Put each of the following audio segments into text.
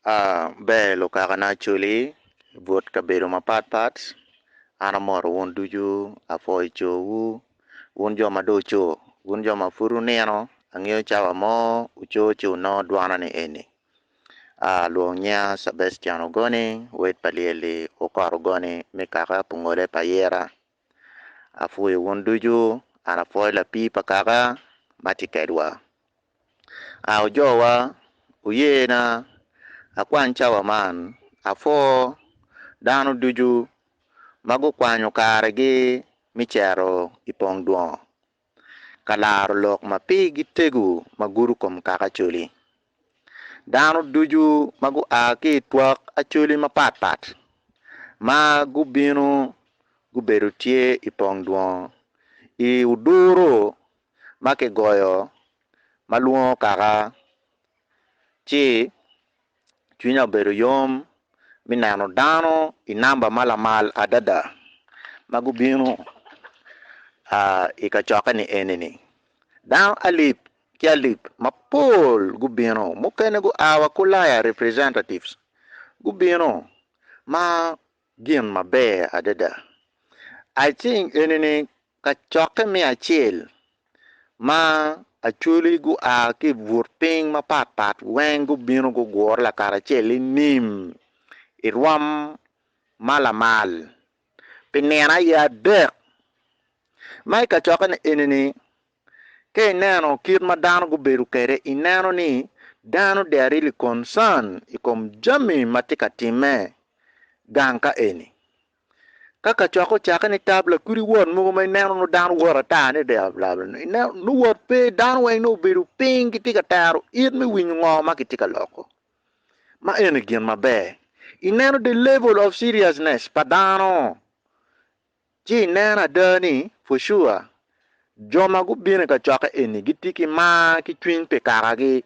Ber lukakana Acholi i but kabedo mapatpat an amoto wun ducu apwoyo cowu wun jo ma dong wuco wun jo ma pud wunino angeyo cawa mo wuco ci wunongo dwana ni eni lwong nyinga Cabestian Ogoni wed pa lyel-li okot Ogoni me kaka Pungole pa Ayira apwoyo wun ducu an apwoyo lapii pa kaka ma tye kwedwa. Ojowa wuye na akwany cawa man apwo dano ducu ma gukwanyo karegi me cito i pong dwongo ka laro lok ma pigi tego ma gudo kom kaka Acholi. Dano ducu ma gua ki i twak Acholi mapatpat ma gubino gubedo tye i pong dwongo i oduro ma kigoyo ma lwongo kaka ci cwinya obedo yom me neno dano i namba ma lamal adada ma gubino i kacokke-ni eni-ni. Dano alip ki alip mapol gubino mukene gua wa ki Ulaya representatives gubino ma gin maber adada I think eni-ni Kacokke me acel ma Acholi gua ki i but piny mapatpat weng gubino gugure lakaracel i nim i rwom ma lamal pi nino aye adek ma i kacokke-ni eni-ni ka ineno kit ma dano gubedo kwede ineno ni dano they are really concern i kom jami ma tye ka timme gang ka eni. Ka kacokke ocakke ni tab lakwidi wot mogo ma ineno nongo dano wot ata ni nongo wot pe dano weng nongo obedo piny gitye ka tero it me winyo ngo ma kitye ka loko ma eni gin maber ineno the level of seriousness pa dano ci ineno ada ni for sure jo ma gubino i kacokke eni gitye ki mar ki cwiny pi kakagi.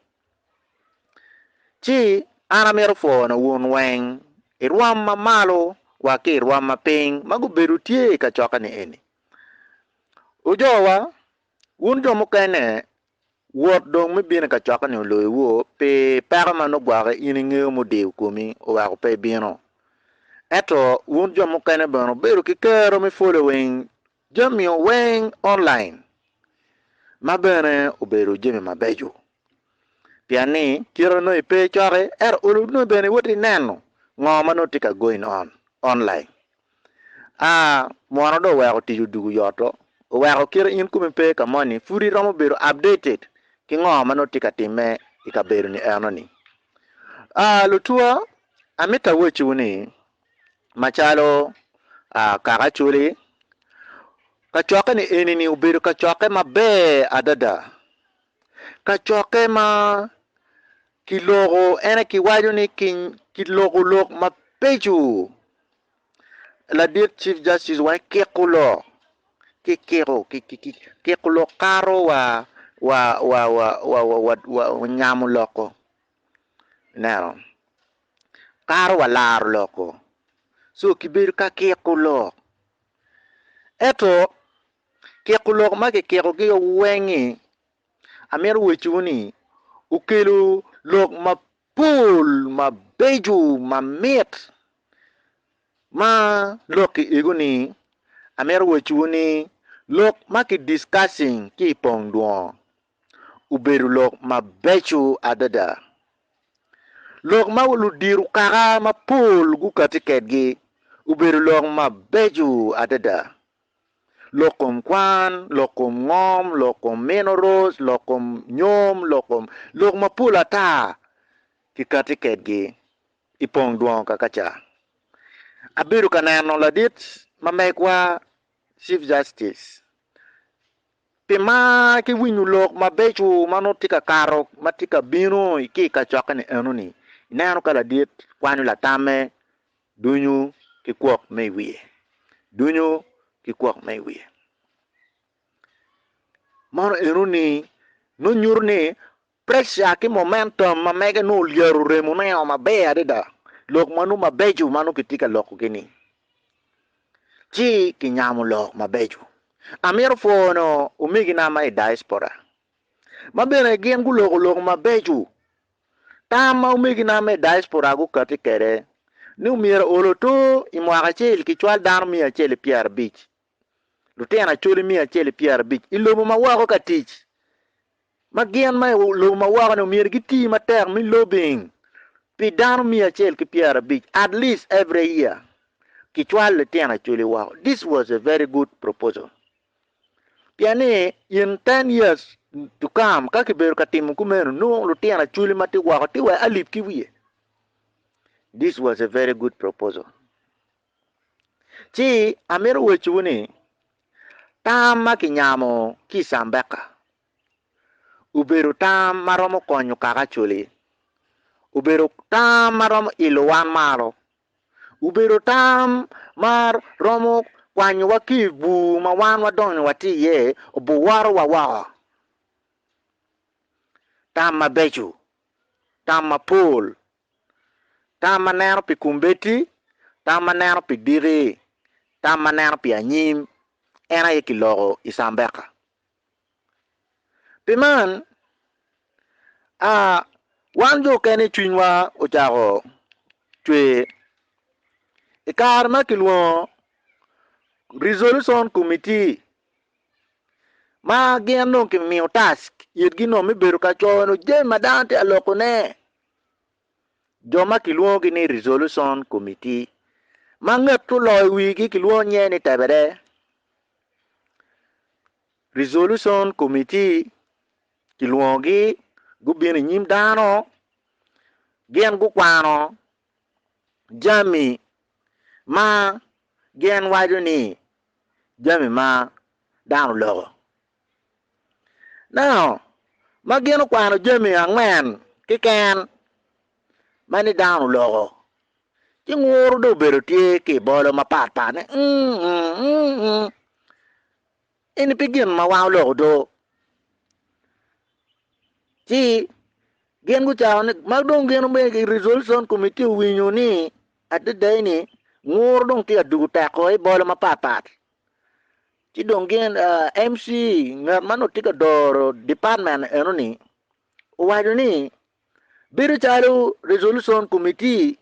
Ci an amito pwono wun weng i rwom ma malo wa ki i rwom ma piny ma gubedo tye i kacokke-ni eni. Wujowa, wun jo mukene, wot dong me bino i kacokke-ni oloyowu pi peko ma nongo gwoki in ingeyo mudiyo komi oweko pe ibino. Ento wun jo mukene bene wubedo ki kero me following jami weng online ma bene obedo jami mabeco. Pien ni kite nongo ipe coki ento olo nongo bene iwoto ineno ngo ma nongo tye ka going on online. Aa mono dong oweko tic odugo yoto oweko kite in komi pe ka moni pud iromo bedo updated ki ngo ma nongo tye ka timme i kabedo ni eno ni. Aa lutuwa amito awacciwu ni macalo kaka Acholi kacokke ni eni ni obedo kacokke maber adada. Kacokke ma kiloko en aye kiwaco ni kiloko lok mabeco ladit cif justice weng kiko lok kikiko kiko lok kato wa nyamo loko ineno kato wa laro loko co kibedo ka kiko lok ento Kiko lok ma kikikogi weng-ngi, amito wacciwu ni okelo lok mapol mabeco mamit ma lok-ki ego-ni amito wacciwu ni lok ma ki discussing ki i pong dwongo obedo lok mabeco adada. Lok ma ludito kaka mapol gukati kwedgi obedo lok mabeco adada. Lok kom kwan, lok kom ngom, lok kom minerals, lok kom nyom, lok kom lok mapol ata kikati kedgi i pong dwongo kakaca. Abedo ka neno ladit ma megwa Chief Justice pi mar ki winyo lok mabeco ma nongo tye ka kato ma tye ka bino ki i kacokke-ni enoni ineno ka ladit kwanyo latamme Dunyo ki kwok me i wiye, dunyo ki kwok me i wiye. Mano enoni nongo nyuto ni pressure ki momentum ma mege nongo olyero remone o maber adada lok ma nongo mabeco ma nongo kitye ka lokogi-ni ci kinyamo lok mabeco. Amito pwono omegina ma i diaspora ma bene gin guloko lok mabeco. Tam ma omegina me diaspora gukati kwede ni omyero olo oto i mwaka acel kicwal dano miya acel ki pyerabic, lutino acholi miya acel ki pyerabic i lobo ma woko ka tic ma gin ma i lobo ma woko ni omyero giti matek me lobbying pi dano miya acel ki pyerabic at least every year kicwal litino acholi woko. This was a very good proposal. Pien ni in ten years to come ka kibedo ka timo kumeno nongo lutino acholi ma tye woko tye wa alip ki wiye. This was a very good proposal. Ci amito wecciwu ni tam ma kinyamo ki i Cambeka obedo tam ma romo konyo kaka Acholi, obedo tam ma romo ilo wan malo, obedo tam ma romo kwanyowa ki i bur ma wan wadonyo watye iye obuworowa woko. Tam mabeco, tam mapol Tam ma neno pi kombeddi, tam ma neno pi diki, tam ma neno pi anyim, en aye kiloko i Cambeka. Pi man, a wan jo okene cwinywa ocako cwer i kare ma kilwongo Resolution Committee ma gin dong kimiyo task itgi nongo me bedo ka coyo jami ma dano tye ka lokone. Jo ma kilwongogi ni Resolution Committee ma nget oloyo wigi kilwongo nyinge ni Tebede Resolution Committee kilwongogi gubino i nyim dano gin gukwano jami ma gin waco ni jami ma dano oloko. Now, ma gin okwano jami angwen keken ma ni dano oloko, ci nguru dong obedo tye ki i bolo mapat pat ni mm eni pe gin ma wan oloko do. Ci gin gucako ni ma dong gin resolution committee owinyo ni adada ni nguru dong tye ka dugo teko i bolo mapat pat. Ci dong gin MC ngat ma nongo tye ka doro department enoni owaco ni bedo calo resolution committee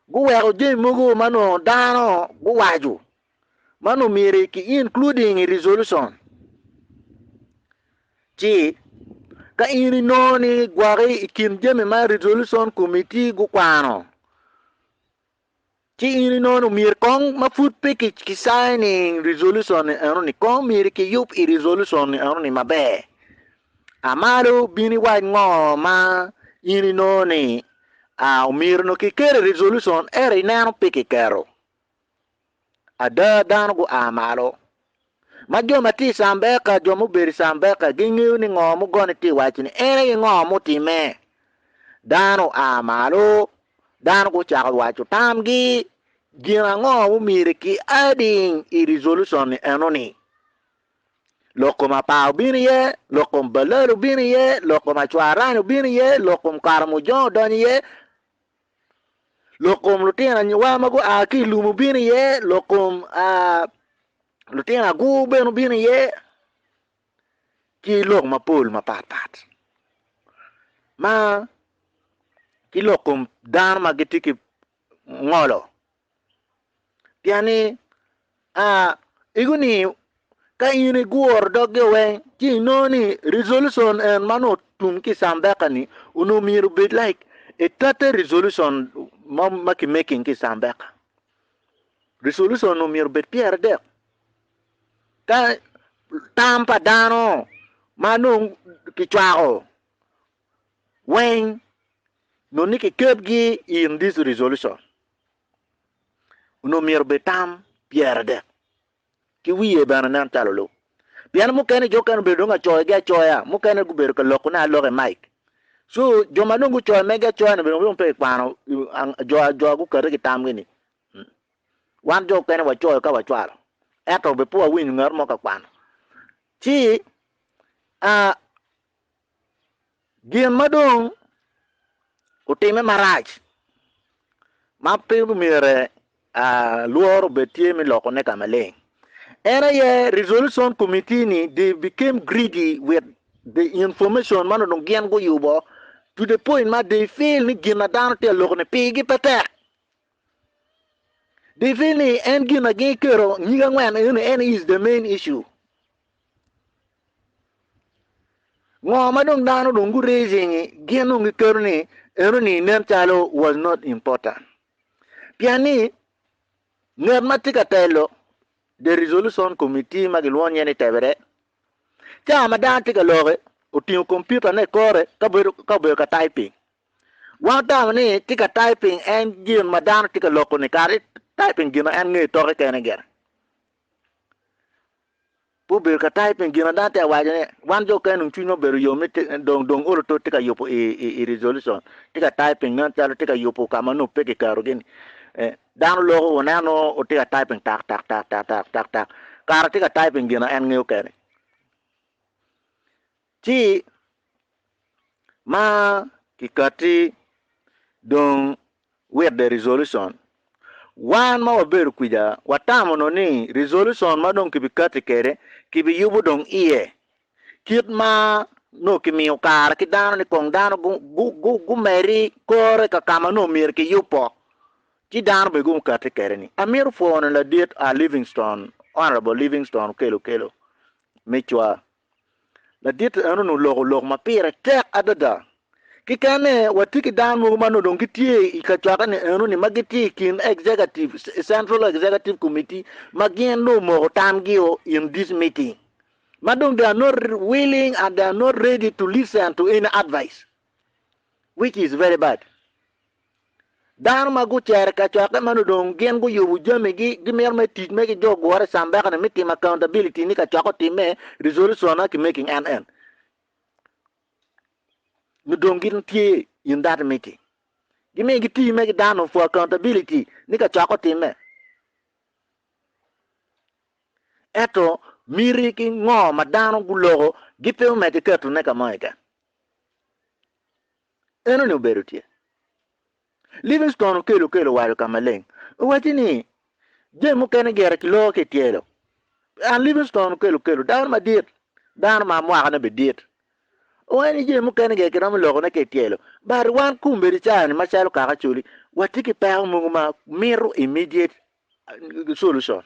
guweko jami mogo ma nongo dano guwaco ma nongo myero ki including i resolution ci ka in inongo ni gwoki i kin jami ma resolution committee gukwano Ci in inongo ni myero kong ma pud pe ki signing resolution ni eno ni kong myero ki yub i resolution ni eno ni maber. A malo bin iwac ngo ma in inongo ni a omyero onongo ki ket i resolution ento ineno pe ki keto. Ada dano gua malo. Ma jo ma tye i Cambeka, jo mubedo i Cambeka gingeyo ni ngo mugone tye waco ni en aye ngo mutimme. Dano oa malo, dano gucako waco tamgi, gin ango mumyero ki adding i resolution ni enoni. Lok kom apar obino iye, lok kom balal obino iye, lok kom acwarany obino iye, lok kom karamujong odonyo iye, Lok kom lutino anyiwa ma gua ki i lum obino iye, lok kom lutino agur bene obino iye, ki lok mapol mapatpat ma ki lok kom dano ma gitye ki ngolo. Pien ni ego-ni ka in iguro doggi weng ci inongo ni resolution en ma nongo otum ki i Cambeka-ni onongo myero obed like a thirty resolution ma ki making ki i Cambeka. Resolution onongo myero obed pyeradek ka tam pa dano ma nongo kicwako weng nongo ni kiketgi in this resolution. Onongo myero obed tam pyeradek ki wiye bene nen calo oluk. Pien mukene jo okene obedo dong acoyogi acoya, mukene gubedo ka lokone aloka i mic. So jo ma dong gucoyo megi acoya-ni bene dong pe kikwano jo jo gukati ki tamgi-ni. Wan jo okene wacoyo ka wacwalo, ento bene pe wawinyo ngat mo ka kwano. Ci a Gin ma dong otimme marac ma pe myero lworo obed tye me lokone ka maleng en aye resolution committee ni they became greedy with the information ma dong gin guyubo. To the point ma they feel ni gin ma dano tye ka loko ni pigi pe tek. They feel ni en gin ma gin giketo nyig angwen eno ni en is the main issue. Ngo ma dong dano dong gu raising gin dong giketo ni eno ni nen calo was not important. Pien ni ngat ma tye ka telo the resolution committee ma gilwongo nyinge ni Tebere Ca ma dano tye ka lok-ki, otingo kompiutane i kore ka obedo ka taiping. Wan otamo ni tye ka taiping en gin ma dano tye ka loko-ni kare taiping gin ma en ngeyo toke kene gire. Pe obedo ka taiping gin ma dano tye ka waco-ni. Wan jo okene dong cwinywa obedo yom ni dong dong olo tye ka yubo i resolution, tye ka taiping nen calo tye ka yubo ka ma nongo pe kiketogi-ni. Dano loko wuneno nongo tye ka typing tak tak tak tak tak tak tak kara tye ka typing gin ma en ngeyo kene ci ma kikati dong with the resolution wan ma wabedo kwija watamo nongo ni resolution ma dong kibikati kwede kibiyubo dong iye kit ma nongo kimiyo kare ki dano ni kong dano gumedi kore ka ka ma nongo myero kiyubbo ci dano bene gukati kwede ni amito pwono ladit Livingstone Honourable Livingstone Okello Okello me cwa ladit eno ni oloko lok ma pire tek adada kikene watye ki dano mogo ma nongo dong gitye i kacokke ni eno ni ma gitye i kin executive central executive committee ma gin dong omoko tamgi-o in this meeting ma dong they are not willing and they are not ready to listen to any advice which is very bad. Dano ma gucero i kacokke ma nongo dong gin guyubo jamigi gimito me tic me ki jo gure i cambeka ni me timo accountability ni kacokke otimme resolution na ki making en en nongo dong gin tye in that meeting gimiyo giti me ki dano for accountability ni kacokke otimme. Ento miti ki ngo ma dano guloko gipe omedde ketone ka mo keken. Enoni obedo tye. Livingstone okelo okelo owaco ka maleng. Owacci ni jami mukene gire kiloko ki i tyelo. An Livingstone okelo okelo dano madit, dano ma mwakane bene dit. Owaco ni jami mukene gire kiromo lokone ki i tyelo. But wan kombeddi caa-ni macalo kaka Acholi watye ki peko mogo ma mito immediate solution.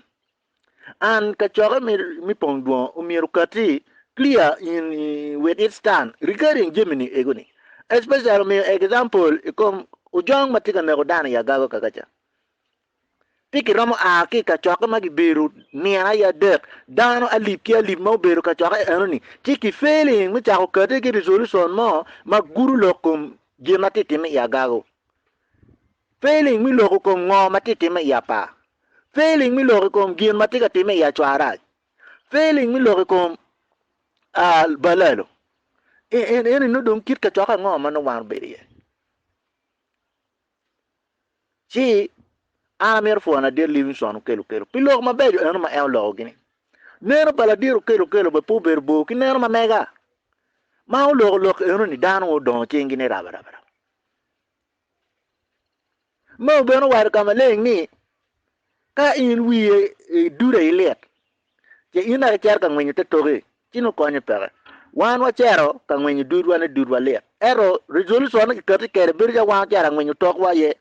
And kacokke me pong dwongo omyero okati clear in with its stand regarding jami ni ego ni. Especially omiyo example i kom ojong ma tye ka neko dano i agago kaka ca. Pe kiromo a ki i kacokke ma gibedo nino aye adek dano alip ki alip ma obedo kacokke eno ni ci ki failing me cako kati ki resolution mo ma gudo lok kom gin ma tye time i agago. Failing me lok i kom ngo ma tye timme i apar. Failing me lok i kom gin ma tye ka timme i acwarac. Failing me lok i kom balalo. Eni nongo dong kit kacokke ango ma nongo wan obedo iye? Ci an amito pwoyo ladit Livingstone Okello Okello pi lok mabeco eno ma en oloko-gi-ni. Neno pa ladit Okello Okello bene pe obedo bor ki neno ma mega. Ma oloko lok eno-ni dano odongo cinggi ni rabaraba. Mao bene owaco ka maleng ni, Ka in wiye dude ilit, ce in dok icito ka ngwinyo te toki, ci nongo konye peke. Wan wacito ka ngwinyo dudwa ni dudwa lit, ento resolution ma kikati kwede bedo calo wan ocito ka ngwinyo tokwa aye.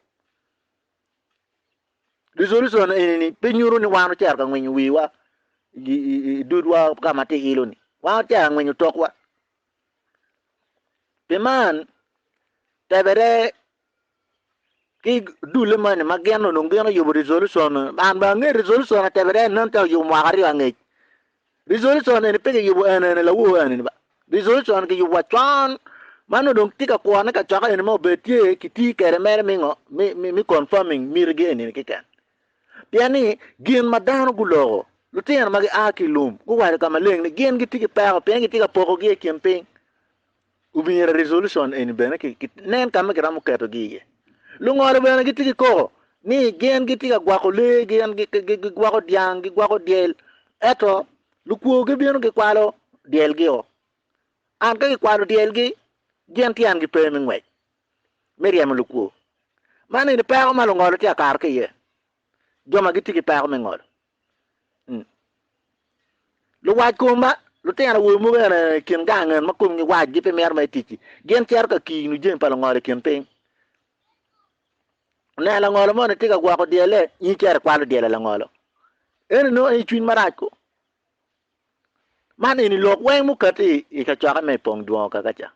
Resolution eni-ni pe nyuto ni wan ocito ka ngwinyo wiwa i dudwa ka ma tye ilo-ni, wan ocito ka ngwinyo tokwa. Pi man, tebere ki dulle moni ma gin onongo gin oyubo resolution an bene angeyo resolution atebere nen calo oyubo mwaka aryo angec resolution eni pe kiyubo eni eni lawor eni ba resolution kiyubo wa con ma nongo dong tye ka kwone kacokke eni ma obed tye kiti kwede mere me ngo me confirming mitigi eni keken pien ni gin ma dano guloko lutino ma gia ki i lum guwaco ka maleng ni gin gitye ki peko pien gitye ka pokogi i kin piny. Omyero resolution eni bene kinen ka ma kiromo ketogi iye. Lungolo bene gitye ki koko ni gin gitye ka gwoko lee, gin gigwoko dyang, gigwoko dyel, ento lukwo gibino gikwalo dyelgi-o. An ka gikwalo dyelgi, gin tyengi pe me ngwec me ryemo lukwo. Man eni peko ma lungolo tye ka kato ki iye, jo ma gitye ki peko me ngolo. Luwac kom ba. Lutino awobe mogo ene i kin gang eni ma komgi wac gipe mito mere tic-ci, gin cito ka kino jami pa lungolo i kin piny. Oneno langolo moni tye ka gwoko dyelle, in icito ikwalo dyel pa langolo. Eni nongo en cwiny marac ko. Man eni lok weng mukati i kacokke me i pong dwongo kaka ca.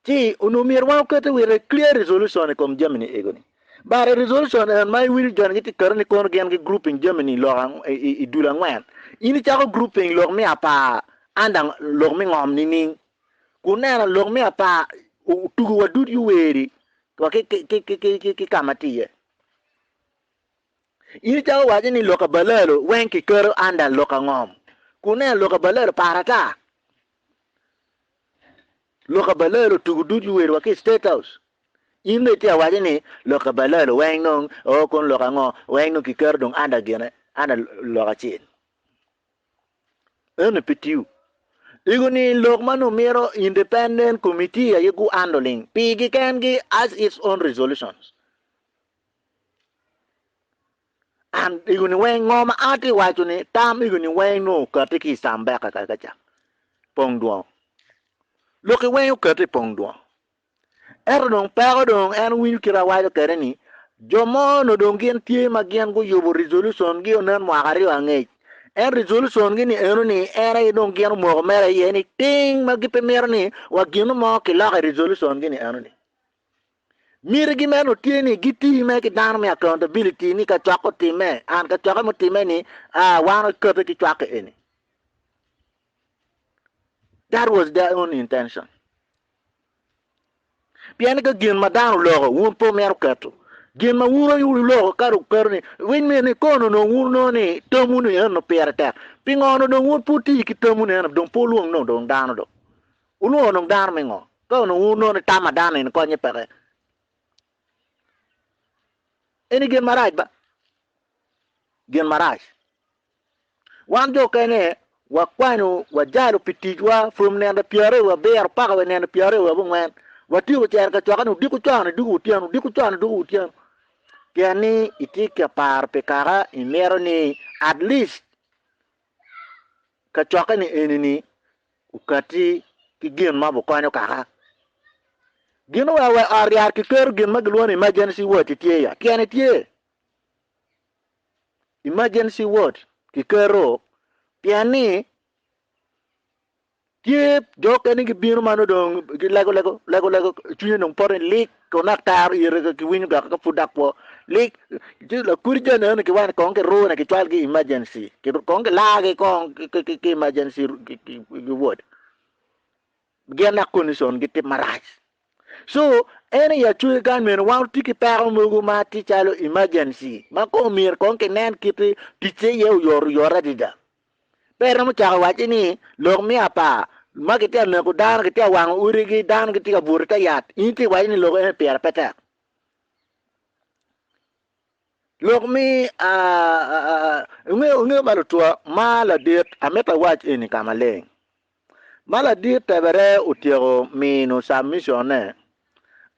Ci onongo myero wan oket with a clear resolution i kom jami ni ego ni. But a resolution en ma iwinjo joni gitye keto ni kono gin gi grouping jami ni lok i dul angwen. In icako grouping lok me apar under lok me ngom nining? Kun neno lok me apar otugo wa dud yuweri wa ki ka ma tye iye. In icako waco ni lok abalalo weng kiketo under lok angom. Kun neno lok abalalo par ata. Lok abalalo otugo dud yuweri wa ki i state house. In dong itye ka waco ni lok abalalo weng dong oo kono lok ango weng dong kiketo dong under gine under lok acel. Eno pe tiyo. Ego ni lok ma nongo mito independent committee aye gu handling pigi kengi as its own resolutions. And ego ni weng ngo ma an atye waco ni tam ego ni weng nongo okati ki i Sambeka kaka ca pong dwong. Loki weng okati i pong dwong. Ento dong peko dong en winyo kit awaco kwede ni jo mo onongo dong gin tye ma gin guyubo resolution gi onen mwaka aryo angec. En resolution gi ni eno ni en aye dong gin omoko mere iye ni ting ma gipe mito ni wa gino mo kiloko i resolution gi ni eno ni. Miti gi meno tye ni giti me ki dano me accountability ni ka cok otime an ka cokke mutime ni ah wan okete ki cwakke eni. That was their own intention. Pien ka gin ma dano oloko, wun pe wumito keto. Gin ma wun aye wuloko ka wuketo ni, winy mito ni kono onongo wun wunongo ni tamwu-ni eno pire tek. Pingo onongo dong wun pe wuti ki tamwu-ni eno, dong pe wulwong nongo dong dano dong? Wulwongo dong dano me ngo? Ka onongo wun wunongo ni tam ma dano eni konye peke. Eni gin marac ba? Gin marac. Wan jo okene wakwanyo wajalo pi ticwa from nino 27 paka wa nino 29. Watyeko cito ka cokke ni odiko con idwogo otyeno, odiko con idwogo otyeno. Pien ni itye ka paro pi kaka imito ni at least kacokke ni eni ni okati ki gin ma bukonyo kaka. Gin wa wa ot yat kiketo gin ma gilwongo ni emergency ward tye ya, tyene tye. Emergency ward kiketo pien ni tye jo okene gibino ma nongo dong gilego lego lego lego cwinye dong poto ni lik onak taro ite kiwinyo dok ka pud dok kwo lik ci lakudi jami eno kiwaco ni kong kirune kicwalgi i emergency kong kilargi kong ki emergency ward gin dok condition gi tye marac. So en i acwele kany meno wan watye ki peko mogo ma tye calo emergency ma kong myero kong kinen kit ticce iye oyot oyot adada. Pe iromo cako wacce ni lok me apar ma kitye ka neko dano kitye ka wango odigi dano gitye ka buto i te yat in itye ka waco ni lok eni pire pe tek. Lok me ingeyo ba lutwa ma ladit amito awac eni ka maleng. Ma ladit tebere otyeko mino submission-ne,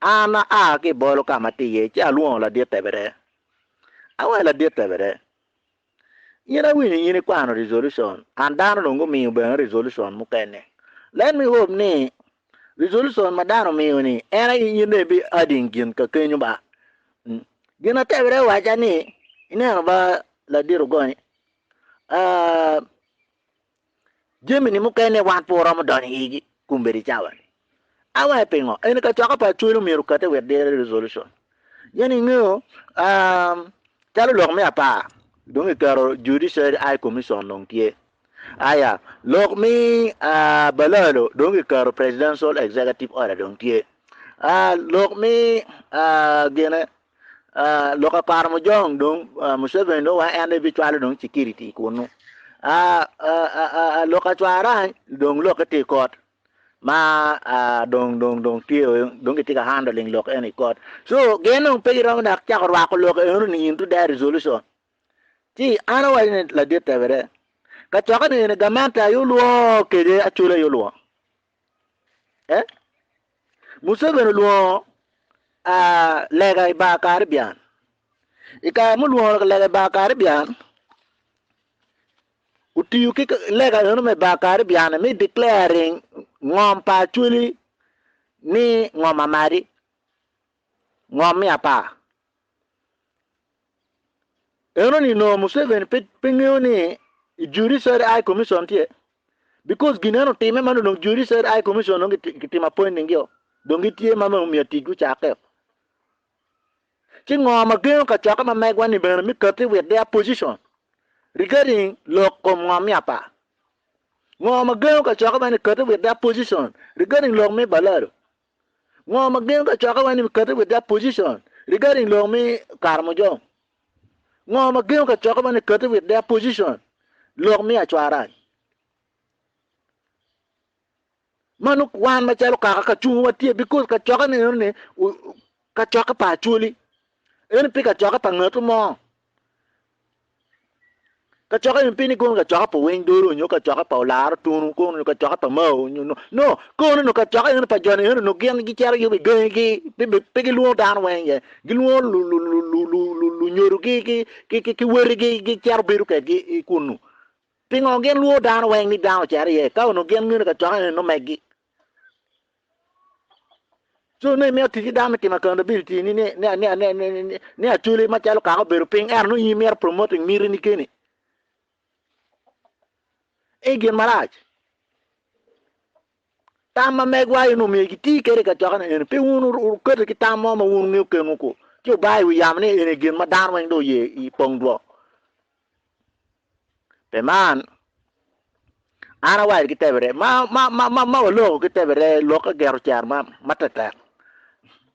an aa ki i bolo ka ma atye iye ci alwongo ladit tebere. Awaco ladit tebere, in awinyo in ikwano resolution and dano dong gumiyo bene resolution mukene. Let me hope ni resolution ma dano omiyo-ni en aye in dong ibi adding gin ka kenyo ba. Gin atebere owacca ni ineno ba ladit ogony, ah, Jami-ni mukene wan pe waromo donyo i igi kombeddi cawa-ni. Awaci pingo? Eni kacokke pa Acholi omyero okati with their resolution. Yen ingeyo, um, calo lok me apar, dong kiketo Judiciary High Commission dong tye. Aya, lok me uh, Balalo dong kiketo Presidential Executive Order dong tye. Uh, lok me uh, gine, Lok pa Karamojong dong Museveni dong wa en ebicwalo dong security kunu. Lok acwarany dong lokke tye i kot ma dong dong dong tye dong gitye ka handling lok eno i kot. So gin dong pe giromo dok cako rwako lok eno ni into their resolution. Ci an awaco ni ladit tebere kacokke ni eni gamente aye olwongo kede Acholi aye olwongo. Eh? Museveni olwongo lega i bar Caribbean. I kare ma olwongo lega i bar Caribbean, Otiyo ki lega eno me Bar Caribbean me declaring ngom pa Acholi ni ngom amadi, ngom me apar. Eno ni nongo Museveni pe, pe ngeyo ni Judiciary High Commission tye because gin eno otime ma nongo Judiciary High Commission nongo kitimo appointing gi o dong gitye ma myero tic gucakke o. Ci ngo ma gengo kacokke ma megwa ni bene me kati with their position regarding lok kom ngom me apar? Ngo ma gengo kacokke ma ni kati with their position regarding lok me Balalo? Ngo ma gengo kacokke ma ni kati with their position regarding lok me Karamojong? Ngo ma gengo kacokke ma ni kati with their position lok me Acwarany? Mano wan macalo kaka ka cungo wa tye because kacokke ni eno ni kacokke pa Acholi eno pe kacokke pa ngatu mo kacokke ni pe ni kono kacokke pa Owiny Dolo nyo kacokke pa Olaro Tunu kono nyo kacokke pa Mao nyo no no kono nyo kacokke eno pa joni eno nyo gin gicito yubo i gangi gi pe gilwongo dano weng iye gilwongo lunyodogi ki wadigi gicito bedo kwedgi i kunu. Pingo gin lwor dano weng ni dano ocito iye ka onongo gin ngeyo ni kacokke eni nongo meggi? Co nongo imito tic ki dano me timo accountability ni ni Acholi macalo kaka obedo piny ento nongo in imito promoting miti ni keni. Eni gin marac. Tam ma megwa aye onongo myero giti kwede i kacokke ni eni pe wun wukete ki tam mo ma wun wungeyo kenwu ku ci wubayo i wi yamo ni eni gin ma dano weng dong oye i pong dwo. Pi man, an awaco ki tebere, ma, ma, ma, ma, ma waloko ki tebere lok ka gero cer ma, ma tetek.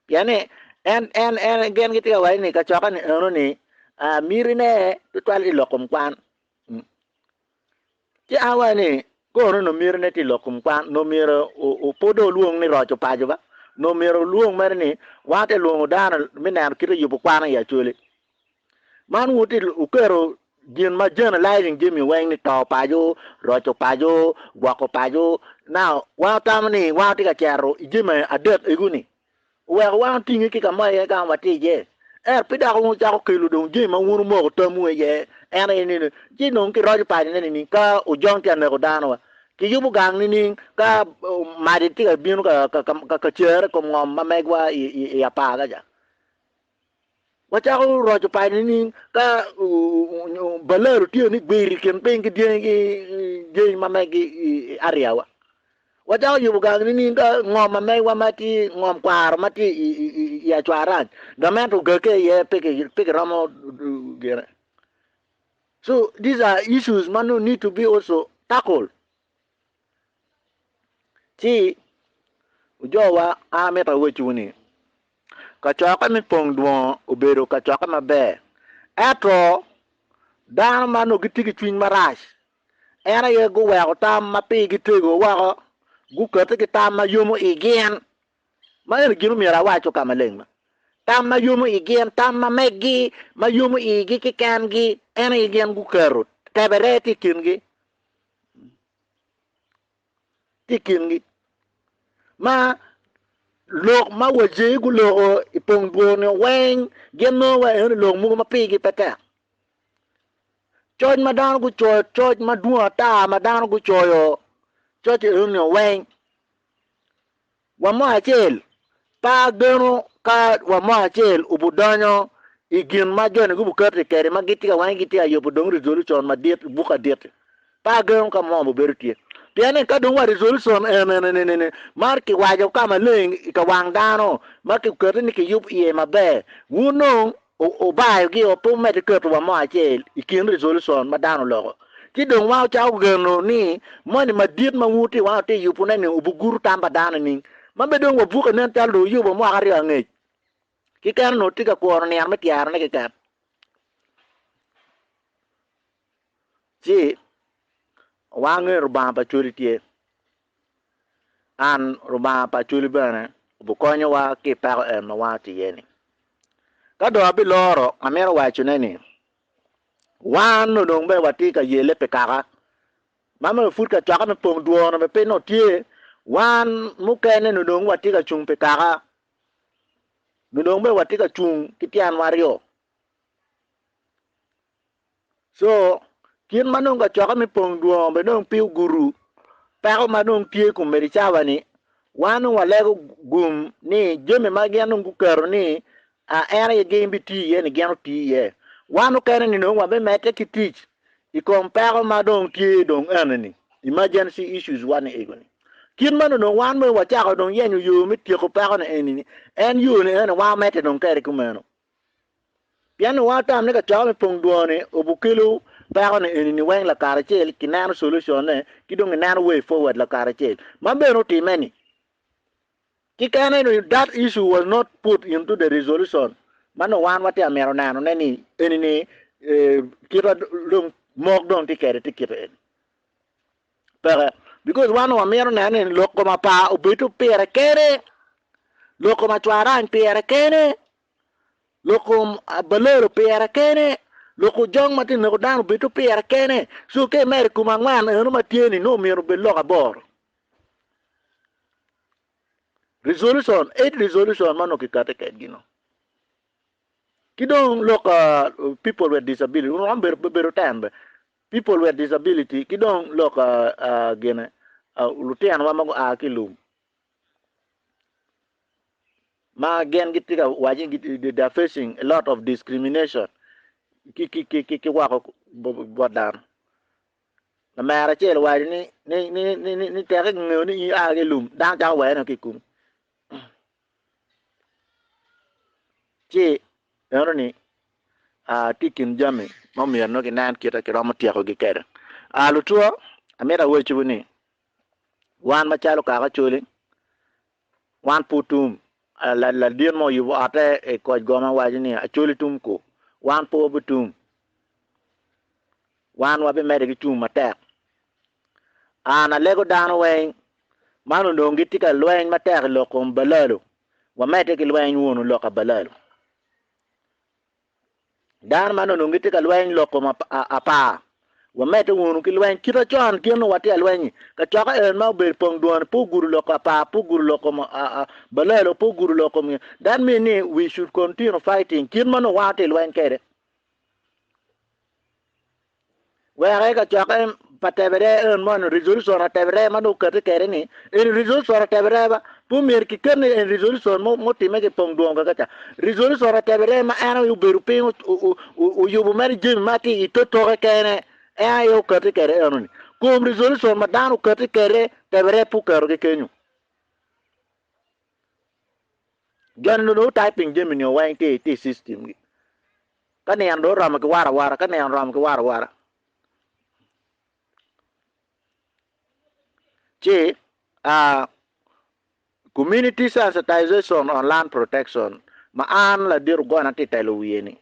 Pien ni, en, en, en, gin gitye ka waco ni kacokke ni eno ni, uh, mitine tutwal tye i lok kom kwan. Mm. Ci an awaco ni, kono nongo mitine tye i lok kom kwan, nongo myero pud dong olwong ni roco paco ba, nongo myero olwong mere ni, wan watye ka lwongo dano me neno kite yubo kwan i Acholi. Man wun wuketo gin ma generalizing jami weng ni to paco, roco paco, gwoko paco. Now wan watamo ni wan watye ka cito i jami adek ego ni oweko wan otinge ki ka mo aye ka watye iye. Ento pe dok wucako kelo dong jami ma wun wumoko tamwu iye en aye ni ci dong kiroco paco ne nining ka ojong tye ka neko dano wa? Kiyubo gang nining ka mac tye ka bino ka cere i kom ngom ma megwa i apar kaca? Wacako roco paco nining ka balalo tye ni gwir i kin piny ki dyangi dyangi ma megi i ariawa? Wacako yubo gang nining ka ngom ma megwa ma tye ngom kwaro ma tye i acwarany gamente ogake iye pe kiromo gine? So these are issues ma nongo need to be also tackled. Ci ojowa an amito awecciwu ni Kacokke me pong dwongo obedo kacokke maber, ento dano ma onongo gitye ki cwiny marac en aye guweko tam ma pigi tego woko, gukette ki tam ma yomo i gin. Ma eni gin omyero awaco ka maleng ma, tam ma yomo i gin, tam ma meggi ma yomo igi keken-gi en aye gin guketo, tebere tye i kingi. tye i kingi ma lok ma wajei guloko i pong dwor-ni weng gin nongo wa eno lok mogo ma pigi pe tek. Coc ma dano gucoyo coc madwong ata ma dano gucoyo coc enoni weng Wa mo acel pe ageno ka wa mo acel obudonyo i gin ma joni gubukati kwede ma gitye ka weng gitye ka yubo dong resolution madit buk adit-ti. Pe ageno ka mo obedo tye. Pien ni ka dong wa resolution eni-ni-ni ma kiwaco ka maleng i ka wang dano ma kiketi ni kiyub iye maber, wun dong Wubayogi o, pe wumedde keto wa mo acel i kin resolution ma dano oloko. Ci dong wan wucako geno ni moni madit ma wun wutye wan wutye yubone ni wubugudo tam pa dano nining? Ma be dong wabuke nen calo dong wuyubo mwaka aryo angec keken onongo tye ka kuro nino me tyerone keken. Ci wan wangeyo Rubanga pa Acholi tye. An Rubanga pa Acholi bene obikonyowa ki i peko en ma wan watye iye-ni. Ka dong abiloro, amito wacone ni, wan onongo bene watye ka yelle pi kaka ma mere pud kacokke me pong dwono bene pe nongo tye, wan mukene onongo watye ka cung pi kaka, onongo bene watye ka cung ki tyenwa aryo. Co. Kit ma nongo kacokke me pong dwongo bene dong pe ogudo peko ma dong tye komedi cawa-ni, wan dong walego gum ni jami ma gin dong guketo ni en aye gin bitiyo iye-ni gin oti iye. Wan mukene-ni dong wabimedde ki tic i kom peko ma dong tye dong eni-ni, emergency issues wa ni ego-ni. Kit ma dong wan bene wacako dong yenyo yo me tyeko peko-ni eni-ni, en yo-ni eni wan wamedde dong kwede kumeno. Pien ni wan watamo ni kacokke me pong dwongo-ni obukelo peko-ni eni-ni weng lakaracel ki neno solution-ne ki dong ineno way forward lakaracel ma bene otimme-ni. Ki kene ni that issue was not put into the resolution ma nongo wan watye ka mito nenone ni eni-ni kite dong mok dong tye kwede tye kite eni. Peke. Because wan onongo wamito neno ni lok kom apar obedo pire kene, lok kom acwarany pire kene, lok kom balelo pire kene, lok ojong ma tye ka neko dano obedo pire kene. So ka imedo i kom angwen eno ma tye ni nongo myero obed lok aboro. Resolution, eight resolution ma onongo kikati kedgi-nu. Ki dong lok people with disability romo bedo bedo ten bene. People with disability ki dong lok gine lutinowa ma gua ki i lum ma gin gitye ka waco ni they are facing a lot of discrimination ki woko bot dano. Lamera acel owaco ni teke kingeyo ni in ia ki i lum dano cako wene ki i komi. Ci enoni tye i kin jami ma omyero nongo kinen kit ma kiromo tyekogi kwede. Lutwo amito awacciwu ni wan macalo kaka Acholi wan pe otum ladit mo oyubo otte i koc goma owaco ni Acholi tum ku wan pe wabitum wan wabimedde ki cung matek. An alego dano weng man onongo gitye ka lweny matek i lok kom balalo, wamedde ki lweny wunu lok abalalo. Dano man onongo gitye ka lweny lok kom apar, wamedde wunu ki lweny kit acon gin onongo watye ka lweny-nyi. Kacokke en ma obedo pong dwon-ni pe ogudo lok apar, pe ogudo lok kom balalo, pe ogudo lok kom That mean ni we should continue fighting kit ma onongo wan watye ka lweny kwede. Wek aye kacokke pa tebere en moni resolution atebere ma dong okati kwede ni eni resolution atebere ba pe omyero kiket ni eni resolution mutime ki pong dwong kaka ca resolution atebere ma en aye obedo piny oyubo mere jami ma tye i totoke kene en aye okati kwede enoni kom resolution ma dano okati kwede tebere pe oketogi kenyo joni nongo typing jami ni weng tye i system gi. Ka nino dong oromo ki waro awara, ka nino oromo ki waro awara, ci community sensitization on land protection ma an ladit ogona atye ka telo wiye ni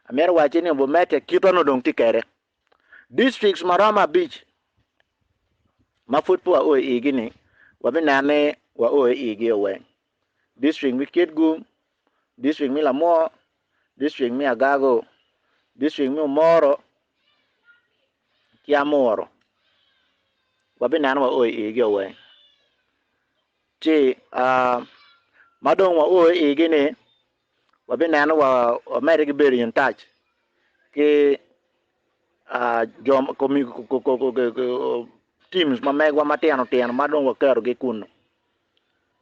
amito wacci ni obimedde kit ma nongo dong tye kwede. Districts ma romo abic ma pud pe wao i igi ni wabineno ni wao i igi weng. District me Kitgum, district me Lamwor, district me Agago, district me Omoro ki Amuru wabineno wao i igi weng ci ma dong wao i igi ni wabineno wamedde ki bedo in touch ki teams ma megwa matino tino ma dong waketogi kunu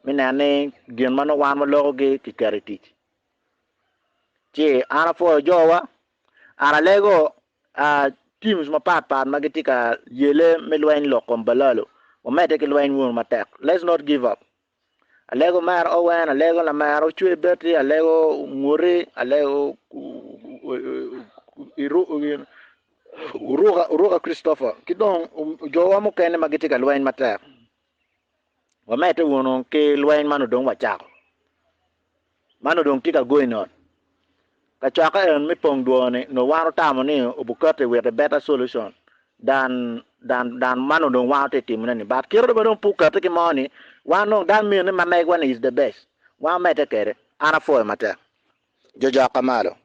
me neno ni gin ma nongo wan walokogi kiketo i tic. Ci an apwoyo jowa, an alego teams mapat pat ma gitye ka yele me lweny lok kom balalo, wamedde ki lweny wunu matek, let's not give up. Alego omera Owen, alego lamera Ocwe Betty, alego Nguti, alego Uruka Christopher ki dong jowa mukene ma gitye ka lweny matek. Wamedde wunu ki lweny man odong wacako man odong tye ka going on kacokke en me pong dwoni nongo wan otamo ni obukati with a better solution than than than man odong wan watye ka timone ni but kite ma dong pe okati ki mo ni wan dong that mean ni ma megwa ni is the best wan wamedde kwede an apwoyo matek jojok ka malo.